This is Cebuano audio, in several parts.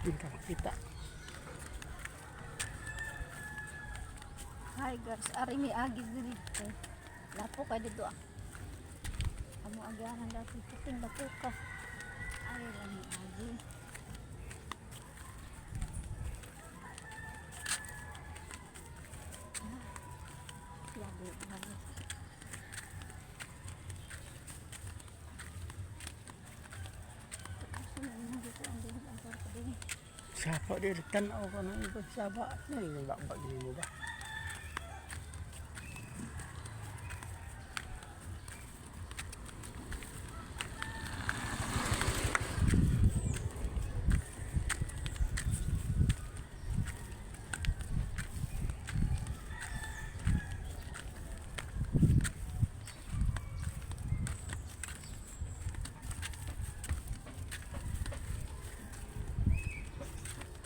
Hindi ka makita. Hi guys, ari mi agi diri. Lapo kay dito ah. Amo agyahan dati puting lapo ka. Ari lang mi agi. Ah, labo, labo. Asa na imong dito ang dihog ang kwarta diri? Sapa di tanaw ka ng iba saba. Ano ba ba mo ba?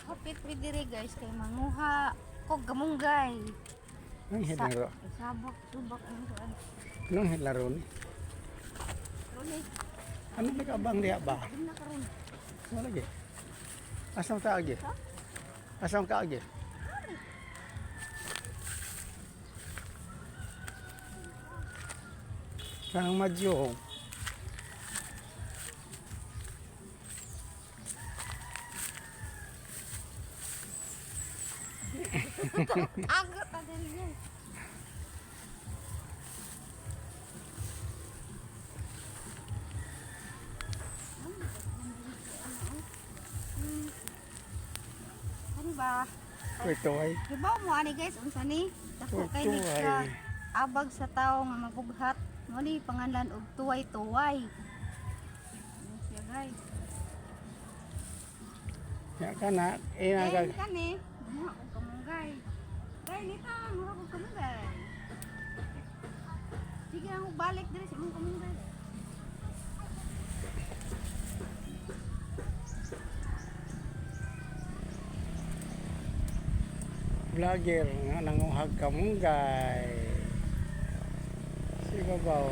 Hapit mi diri guys kay manguha ko gamunggay. Anong hilaro? Sabak, subak ang kuan. Anong hilaro ni? Ron eh, Ano ba kabang diha ba? dun na karon. Wala lagi. Asam ta agi? Ha? Asam ka agi? Kanang madyo. Agot na din yun. Ano ba? Ito ay. Hibaw mo ani guys, unsa ni? Dako kay ni Tuway. siya abag sa tao nga mabughat. Mo ni pangalan og tuway-tuway. Ano siya guys? Ya kana eh Eh, naga kani, muha og kamunggay. Gay nita, muha og kamunggay. Sige ang balik diri sa imong kamunggay. Vlogger nga nanguhag kamunggay. Si babaw.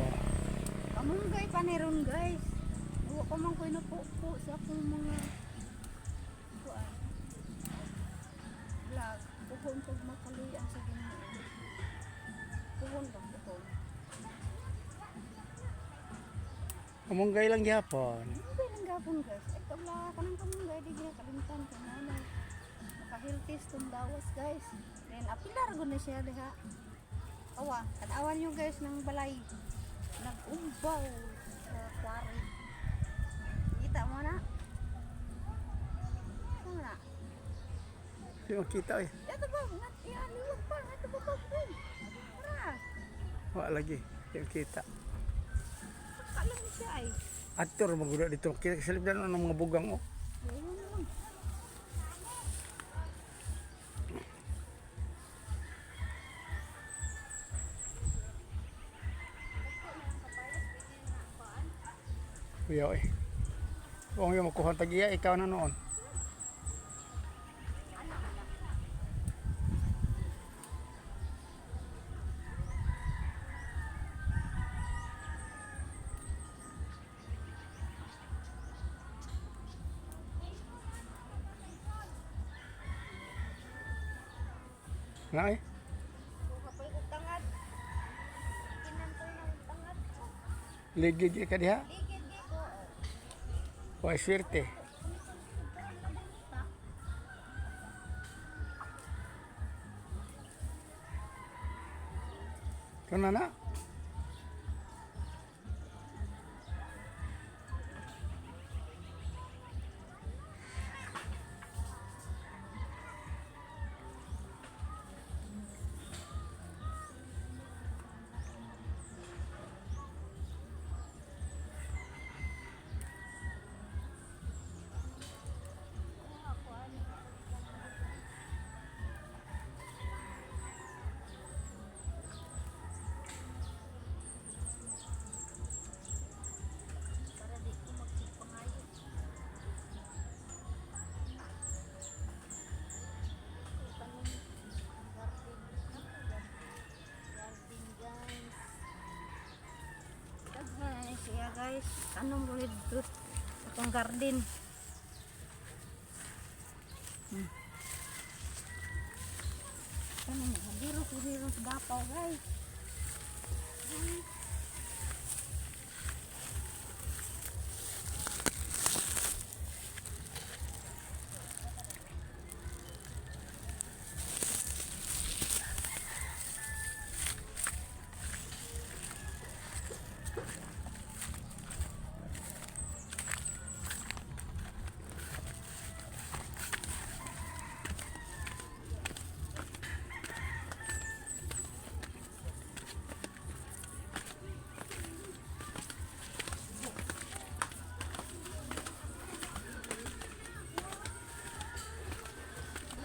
Kamunggay pa ni ron guys. Wa pa man ko'y napupo sa akong mga kuan. Vlog. Puhon pag makaluyan sa Ginoo. Puhon pag puhon. Kamunggay lang gyapon. Kamunggay lang gapon guys. Ay kabla ka ng kamunggay. Di gina kalimtan kay nanay. Maka-healthy tong dawas guys. Then apilar gud na siya diha. Awa, tanawan nyo guys ng balay. Nag-umbaw sa quarry. Kita mo na? Kita mo na? Di makita eh. Ito ba? Ngat, yan, liwag pa. Ito ba ba? Tara. Wa lagi. Di makita. Pagkalang siya ay. Ator magulo dito. Kita sa libdan ng mga bugang oh. Ayun naman. Kuya eh. Kung yung makuha ang tagiya, ikaw na noon. Na eh. Kapoy kong tangad. Kinan ko ng tangad. Ligid ka diha. Ligid gi ko. Wa swerte. Ito na na. Para di ko magpangayo. Tanim garden. Garden guys. Daghan na siya guys. Tanong ko dito sa akong garden. Ano mo? Biros-biros gapaw, guys.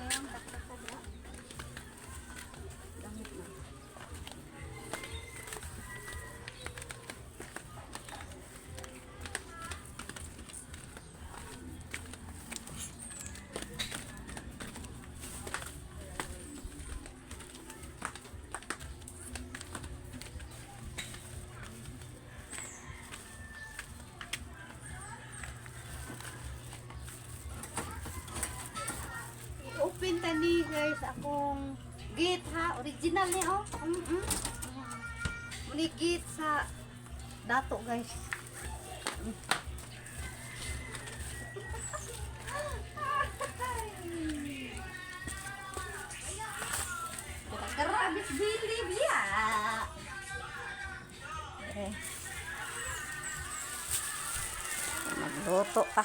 Ayan, taktak ko ba? Damit na. I-open tani guys akong gate ha. Original ni oh. Muni gate sa dato, guys. Karabis bilib ya. Eh. Magluto ka.